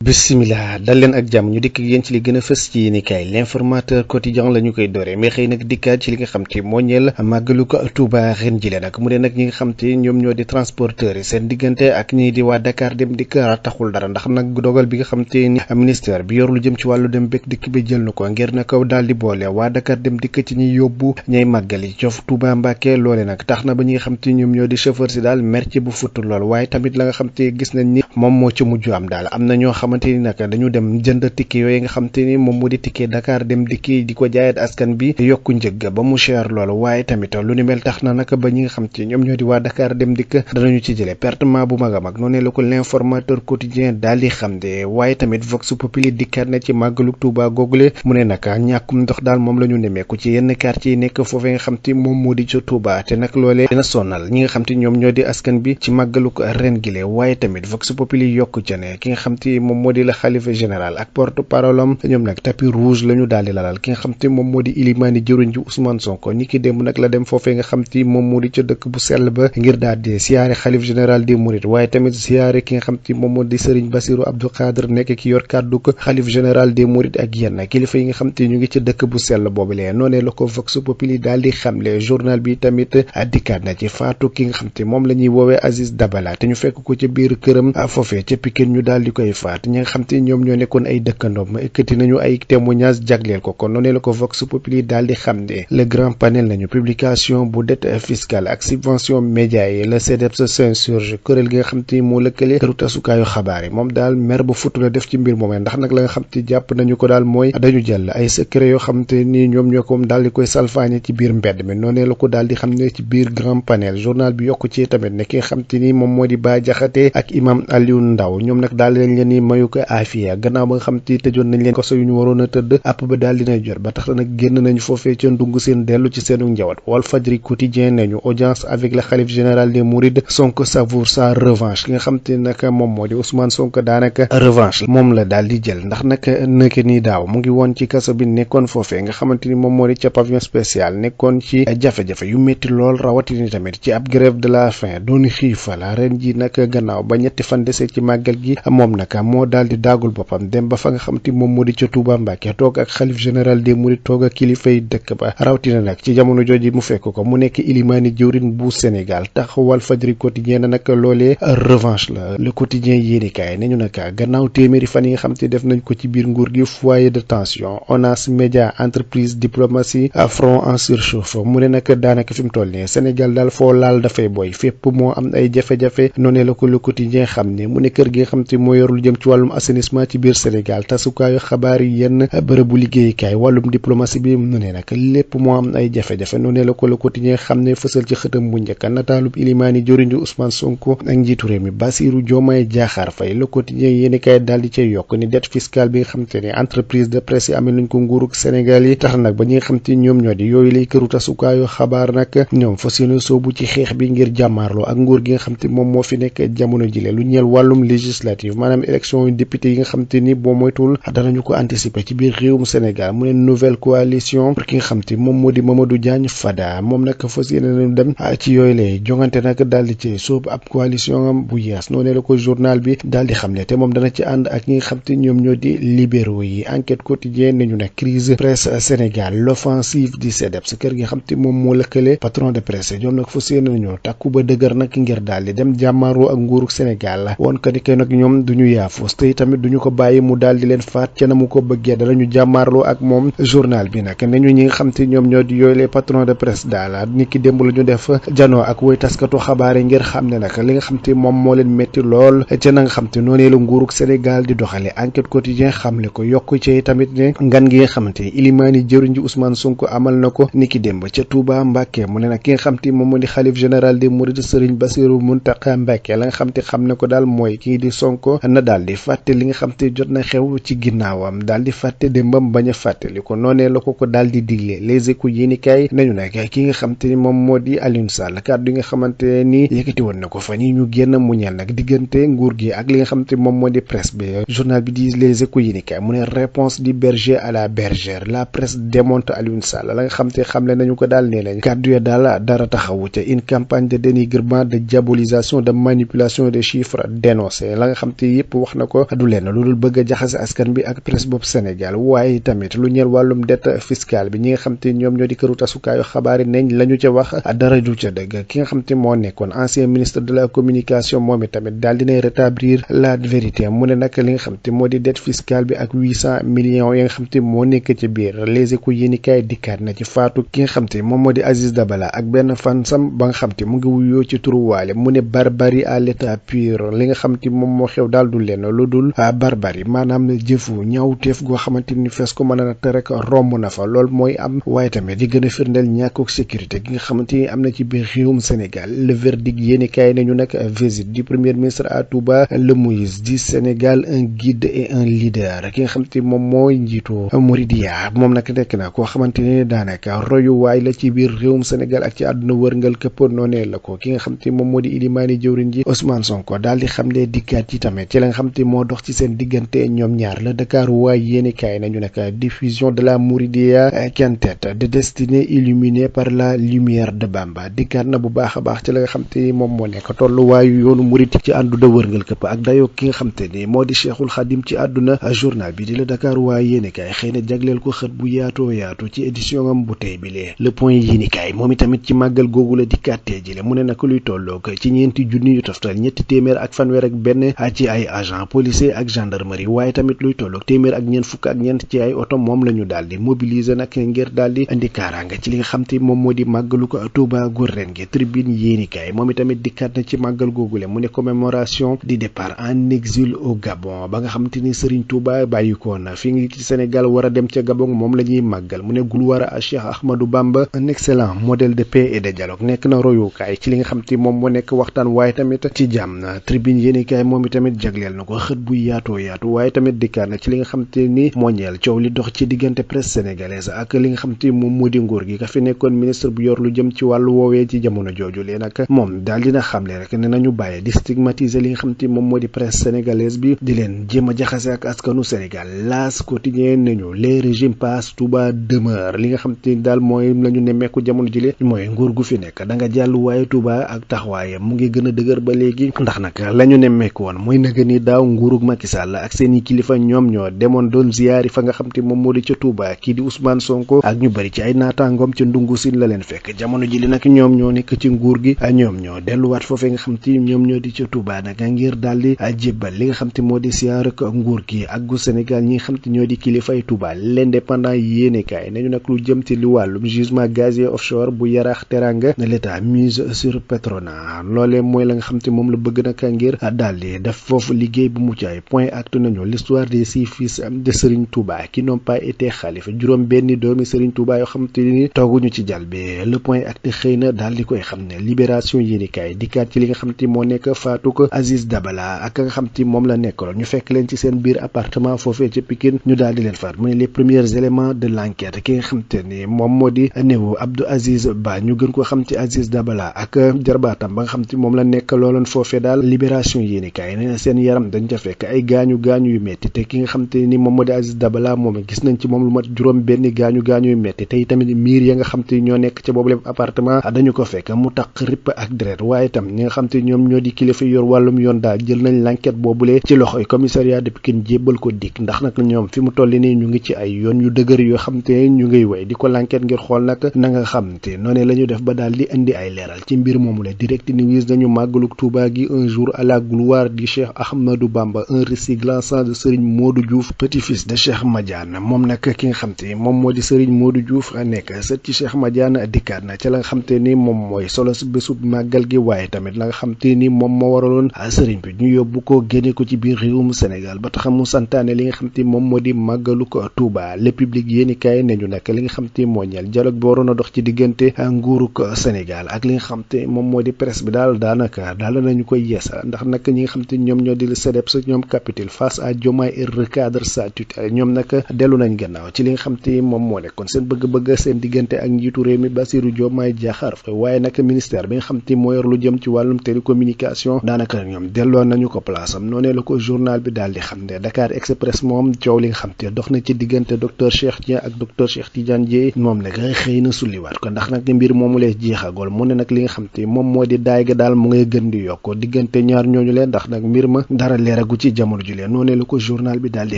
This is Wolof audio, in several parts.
bisimilah dal leen ak jàmm ñu dikk yéen ci li gën a fës ci yéenekaay l'informateur quotidien la ñu koy dooree mais xëy nag dikkaat ci li nga xam te moo ñeel màggalu ko Touba ren jile nag mu ne nag ñi nga xam te ñoom ñoo di transporteurs yi seen diggante ak ñii di waa Dakar dem dikk taxul dara ndax nag dogal bi nga xam te ni ministère bi yor lu jëm ci wàllu dem bekk dikk bi jël na ko ngir na ko daal di boole waa Dakar dem dikk ci ñuy yóbbu ñay màggali cof Touba Mbàkke loole nag tax na ba ñi nga xam te ñoom ñoo di chauffeur si daal mer ci bu futt lool waaye tamit la nga xam te gis nañ ni moom moo ci mujj am daal am na ñoo xamante ni nag dañu dem jënd ticket yooyu nga xam te ni moom moo di ticket Dakar dem dikki di ko jaayaat askan bi yokku njëg ba mu cher loolu waaye tamit lu ni mel tax na nag ba ñi nga xam te ñoom ñoo di waa Dakar dem dikk danañu ci jëlee pertement bu mag a mag noonu la ko l'informateur quotidien daal di xam de waaye tamit Vox Populi dikkaat na ci màggalu Touba googule mu ne nag ñàkkum ndox daal moom la ñu nemeeku ci yenn quartier yi nekk foofee nga xam te moom moo di ca Touba te nag loolee dina sonal ñi nga xam te ñoom ñoo di askan bi ci màggalu ren gile waaye tamit Vox Populi yokku ca ne ki nga xam te moom moo di la xalifa général ak porte parole am ñoom nag tapis rouge la ñu daal di lalal ki nga xam te moom moo di ilimaani jëruñ ji Ousmane Sonko ni ki démb nag la dem foofee nga xam te moom moo di ca dëkk bu sell ba ngir daal di siyaare xalif général des mourides waaye tamit siyaare ki nga xam te moom moo di Serigne Bassirou Abdou Khadre nekk ki yor kàddu ko xalif général des mourides ak yenn kilifa yi nga xam te ñu ngi ca dëkk bu sell boobu lee noonee la ko Vox Populi daal di xamle journal bi tamit dikkaat na ci faatu ki nga xam te moom la ñuy woowee Aziz Dabala te ñu fekk ko ca biir këram foofee ca Pikine ñu daal di koy faat ñi nga xam te ñoom ñoo nekkoon ay dëkkandoom ekkati nañu ay témoignage jagleel ko kon noonu la ko Vox Populi daal di xam ne le grand panel nañu publication bu dette fiscale ak subvention média yi la CDEPS s'insurge kuréel gi nga xam te moo lëkkale këru tasukaayu xabaar yi moom daal mer ba futu la def ci mbir moomee ndax nag la nga xam te jàpp nañu ko daal mooy dañu jël ay secret yoo xam te ni ñoom ñoo ko daal di koy salfaañe ci biir mbedd mi noonu la ko daal di xam ne ci biir grand panel journal bi yokku ci tamit ne ki nga xam te ni moom moo di Bah Diakhaté ak imam Aliou Ndaw ñoom nag daal lañ leen ni mayu ko aafiya gannaaw ba nga xam te tëjoon nañ leen koso yu ñu waroon a tëdd app ba daal dinay jot ba tax na nag génn nañu foofee ca ndungu seen dellu ci seenu njawat Walf Fadjri quotidien nañu audience avec le khalife général des mourides Sonko savoure sa revanche ki nga xam te nag moom moo di Ousmane Sonko daanaka revanche moom la daal di jël ndax nag nëkk ni daaw mu ngi woon ci kaso bi nekkoon foofee nga xamante ni moom moo di ca pavillon spécial nekkoon ci jafe-jafe yu métti lool rawatini tamit ci ab grève de la faim doon xiifal ren ji nag gannaaw ba ñetti fan dese ci màggal gi moom nag moo daal di daagul boppam dem ba fa nga xam te moom moo di ca Touba Mbàkke toog ak xalif général des mourides toog ak kilifay dëkk ba rawatina nag ci jamono jooji mu fekk ko mu nekk ilimaani jëwrin bu Sénégal tax Walf Fadjri quotidien na nag loolee revanche la le quotidien yéenikaay ne ñu nag gannaaw téeméeri fan yi nga xam te def nañ ko ci biir nguur gi foyer de tension ONAS média entreprise diplomatie front en surchauffe mu ne nag daanaka fi mu toll nii Sénégal daal foo laal dafay boy fépp moo am ay jafe-jafe noonu la ko le quotidien xam ne mu ne kër gi nga xam te moo yor lu jëm ci wàllum assainissement ci biir Sénégal tasukaayu xabaar yi yenn bërëbu liggéeykaay wàllum diplomatie bi mu ne nag lépp moo am ay jafe-jafe noonu la ko le quotidien xam ne fësal ci xëtam bu njëkk nataalub ilimaani joriñu Ousmane Sonko ak njiitu réew mi Bassirou Diomaye Diakhar Faye le quotidien yéenekaay daal di cay yokk ni dette fiscale bi nga xam te ne entreprise de presse yi amee nañ ko nguurug Sénégal yi tax nag ba ñi nga xam te ñoom ñoo di yooyu lay këru tasukaayu xabaar nag ñoom fas yéene soobu ci xeex bi ngir jàmmaarloo ak nguur gi nga xam te moom moo fi nekk jamono jile lu ñeel wàllum législative maanaam élection yu député yi nga xam te ni boo moytul danañu ko anticiper ci biir réewum Sénégal mu ne nouvelle coalition pour ki nga xam te moom moo di Mamadou Diagne Fada moom nag fas yéene nañu dem ci yooyu lay jongante nag daal di ci sóobu ab coalition am bu yees noonu la ko journal bi daal di xam ne te moom dana ci ànd ak ñi nga xam te ñoom ñoo di libéraux yi enquête quotidienne nañu ne crise presse Sénégal l'offensive du CDEPS kër gi xam te moom moo lëkkale patron de presse ñoom nag fas yéene nañu takku ba dëgër nag ngir daal di dem jàmmaaroo ak nguurug Sénégal woon ka ni nag ñoom duñu yaafus te tamit duñu ko bàyyi mu daal di leen faat ca na mu ko bëggee danañu jàmmaarloo ak moom journal bi nag nañu ñi nga xam te ñoom ñoo di yooyu les patrons de presse daal ni ki démb la ñu def janoo ak woy taskatu xabaar yi ngir xam ne nag li nga xam te moom moo leen métti lool ca na nga xam te noonu la nguurug Sénégal di doxale enquête quotidien xamle ko yokku ci tamit ne ngan gi nga xamante ni ilimaani jëriñ ji Ousmane Sonko amal na ko ni ki démb ca Touba Mbàkke mu ne nag ki nga xam te moom moo di xalif général des mourides Serigne Bassirou Mountakha Mbacké la nga xam te xam ne ko daal mooy kii di Sonko na daal di fàtte li nga xam te jot na xew ci ginnaawam daal di fàtte démbam bañ a fàttali ko noonee la ko daal di digle les échos yéenikaay nañu nag ki nga xam te ni moom moo di Alioune Sall kàddu yi nga xamante ni yëkkati woon na ko fa ni ñu génn mu ñeel nag diggante nguur gi ak li nga xam te moom moo di presse bi journal bi di les échos yéenikaay mu ne réponse du berger à la bergère la presse démonte Alioune Sall la nga xam te xamle nañu ko daal nee nañ kàddu ya daal dara taxawu ca une campagne de dénigrement de diabolisation de manipulation des chiffres dénoncé la nga xam te yëpp wax na ko ko du leen lu dul bëgg a jaxase askan bi ak presse bopp Sénégal waaye tamit lu ñeel wàllum dette fiscale bi ñi nga xam te ñoom ñoo di këru tasukaayu xabaar yi neñ la ñu ca wax dara du ca dëgg ki nga xam te moo nekkoon ancien ministre de la communication moom tamit daal dinay rétablir la vérité mu ne nag li nga xam te moo di dette fiscale bi ak 800 millions yi nga xam te moo nekk ci biir Les Échos yéenikaay dikkaat na ci faatu ki nga xam te moom moo di Aziz Dabala ak benn fansam ba nga xam te mu ngi wuyoo ci turu Waale mu ne barbarie à l'état pur li nga xam te moom moo xew daal du leen lu dul barbarie maanaam jëfu ñaawteef goo xamante ni fees ko mën a natt rek romb na fa lool mooy am waaye tamit di gën a firndeel ñàkkook sécurité gi nga xamante ni am na ci biir réewum Sénégal le verdict yéenikaay nañu nag visite du premier ministre à Touba le Moïse du Sénégal un guide et un leader ki nga xamante ni moom mooy njiitu Mouridia moom nag nekk na koo xamante ni daanaka royuwaay la ci biir réewum Sénégal ak ci àdduna wërngal këpp noonee la ko ki nga xam te moom moo di ilimaani jëwriñ ji Ousmane Sonko daal di xamle dikkaat ci tamit ci la nga xam te moo dox ci seen diggante ñoom ñaar la Dakar waay yéeni kaay nañu nag diffusion de la Mouridia quintette de destinée illuminée par la lumière de Bamba dikkaat na bu baax a baax ci la nga xam te ni moom moo nekk tolluwaayu yoonu murit ci àdduna wërngal këpp ak dayoo ki nga xam te ni moo di Cheikhul Khadim ci àdduna journal bi di la Dakar waay yéeni kaay xëy na jagleel ko xët bu yaatoo yaatu ci édition am bu tey bi lee le point yéeni kaay moom itamit ci màggal googu la dikkaatee jële mu ne nag luy tolloog ci ñeenti junni yu toftal ñetti téeméer ak fanweer ak benn ci ay agent policier ak gendarmerie waaye tamit luy tolloog téeméer ak ñeent fukk ak ñeent ci ay oto moom la ñu daal di mobiliser nag ngir daal di indi kaaraanga ci li nga xam te moom moo di màggalu ko Touba gu ren gi tribune yéenikaay moom itamit dikkaat na ci màggal googule mu ne commémoration du départ en exil au Gabon ba nga xam te ni Serigne Touba bàyyikoo na fi ngi ci Sénégal war a dem ca Gabon moom la ñuy màggal mu ne gloire à Cheikh Ahmadou Bamba un excellent modèle de paix et de dialogue nekk na royukaay ci li nga xam te moom moo nekk waxtaan waaye tamit ci jàmm na tribune yéenikaay moom itamit jagleel na ko xët bu yaatoo yaatu waaye tamit dikkaat na ci li nga xam te ni moo ñeel coow li dox ci diggante presse sénégalaise ak li nga xam te moom moo di nguur gi ka fi nekkoon ministre bu yor lu jëm ci wàllu woowee ci jamono jooju lee nag moom daal dina xamle rek ne nañu bàyyi di stigmatiser li nga xam te moom moo di presse sénégalaise bi di leen jéem a jaxase ak askanu Sénégal L'As quotidien nañu les régimes passent Touba demeure li nga xam te daal mooy la ñu nemmeeku jamono ji le mooy nguur gu fi nekk da nga jàll waaye Touba ak taxawaayam mu ngi gën a dëgër ba léegi ndax nag la ñu nemmeeku woon mooy nag ni daaw nguurug Macky Sall ak seen i kilifa ñoom ñoo demoon doon ziyaari fa nga xam te moom moo di ca Touba kii di Ousmane Sonko ak ñu bëri ci ay naataangoom ca ndungu sin la leen fekk jamono ji li nag ñoom ñoo nekk ci nguur gi ñoom ñoo delluwaat foofee nga xam te ñoom ñoo di ca Touba nag ngir daal di jébbal li nga xam te moo di siyaar ak nguur gi ak gu Sénégal ñi nga xam te ñoo di kilifay Touba l'indépendant yéenekaay nañu nag lu jëm ci li wàllum jugement gazier offshore bu Yaraax Teranga ne l'état mise sur Petronas loolee mooy la nga xam te moom la bëgg nag ngir daal di def foofu liggéey bu mucc ay point acte nañu l'histoire des 6 fils de Serigne Touba qui n'ont pas été xalifa juróom benni doomi Serigne Touba yoo xam te ni tooguñu ci jal bi le point acte xëy na daal di koy xam ne libération yéenekaay dikkaat ci li nga xam te moo nekk faatu ko Aziz Dabala ak nga xam te moom la nekkaloon ñu fekk leen ci seen biir appartement foofee ca Pikine ñu daal di leen faat mu ne les premiers éléments de l'enquête ki nga xam te ni moom moo di néewu Abdou Aziz Ba ñu gën ko xam ci Aziz Dabala ak jarbaatam ba nga xam te moom la nekk looloon foofee daal libération yéenekaay nee na seen yaram dañ ca fekk ay gaañu yu metti te ki nga xam te ni moom moo di Aziz Dabala moom gis nañ ci moom lu mat juróom benn gaañu yu metti te tamit miir ya nga xam te ñoo nekk ca boobu lépp appartement dañu ko fekk mu taq ripp ak deret waaye itam ñi nga xam te ñoom ñoo di kilifa yor wàllum yoon daal jël nañ l'enquête boobule ci loxoy commissariat de Pikine jébbal ko dikk ndax nag ñoom fi mu toll nii ñu ngi ci ay yoon yu dëgër yoo xam te ñu ngay way di ko l'enquête ngir xool nag na nga xam te noonu la ñu def ba daal di indi ay leeral ci mbir moomu la direct news nañu màggaluk Touba gi un jour à la gloire du Cheikh Ahmadou Bamba un récit glaçant de Serigne Modou Diouf petit-fils de Cheikh Madiane moom nag ki nga xam te moom moo di Serigne Modou Diouf nekk sët ci Cheikh Madiane dikkaat na ca la nga xam te ni moom mooy solo bésub màggal gi waaye tamit la nga xam te ni moom moo waraloon Serigne bi ñu yóbbu ko génne ko ci biir réewum Sénégal ba tax mu santaane li nga xam te moom moo di màggalu ko Touba le public yéenikaay nañu nag li nga xam te moo ñeel dialogue bi waroon a dox ci diggante nguuruk Sénégal ak li nga xam te moom moo di presse bi daal daanaka daal nañu koy yeesa ndax nag ñi nga xam te ñoom ñoo di CDEPS ñoom capital face à Diomaye et recadre sa tutelle ñoom nag dellu nañ gannaaw ci li nga xam te moom moo nekkoon seen bëgg-bëgg seen diggante ak njiitu réew mi Bassirou Diomaye Diakhar Faye waaye nag ministère bi nga xam te moo yor lu jëm ci wàllum télécommunication daanaka ñoom delloo nañu ko place am noonee la ko journal bi daal di xam ne Dakar Express moom coow li nga xam te dox na ci diggante docteur Cheikh Dieng ak docteur Cheikh Tidiane Dièye moom nag xëy na sulliwaat ko ndax nag mbir moomu lee jeexagol mu ne nag li nga xam te moom moo di daay ga daal mu ngay gën di yokk diggante ñaar ñooñu leen ndax nag mbir ma dara leer leeragu ci jamono ju leen noonee la ko journal bi daal di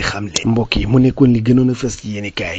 xamle mbokk yi mu nekkoon li gënoon a fës ci yéenekaay